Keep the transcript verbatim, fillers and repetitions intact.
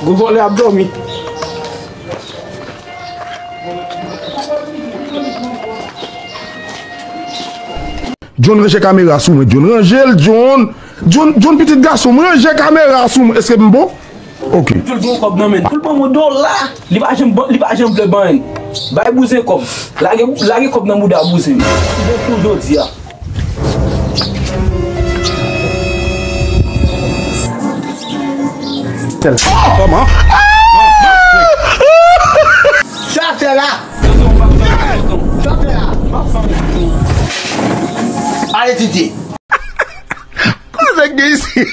Gwo vòlè ap dòmi. John, ranje kamera sou mwen, John, ranje l, John. John, John, pitit gason m, ranje kamera sou mwen. Èske m bon? Ok. Tou l gen kòb nan men l. Tou l ban mwen dola. Li pa janm ban, li pa janm vle ban anyen. Bay bouzen kòb. Lage, lage kòb nan bouda bouzen. Li bon pou jodi a. Kòman? Sa fè la? Sa fè la? Ale Titi. Kote nèg gen isi?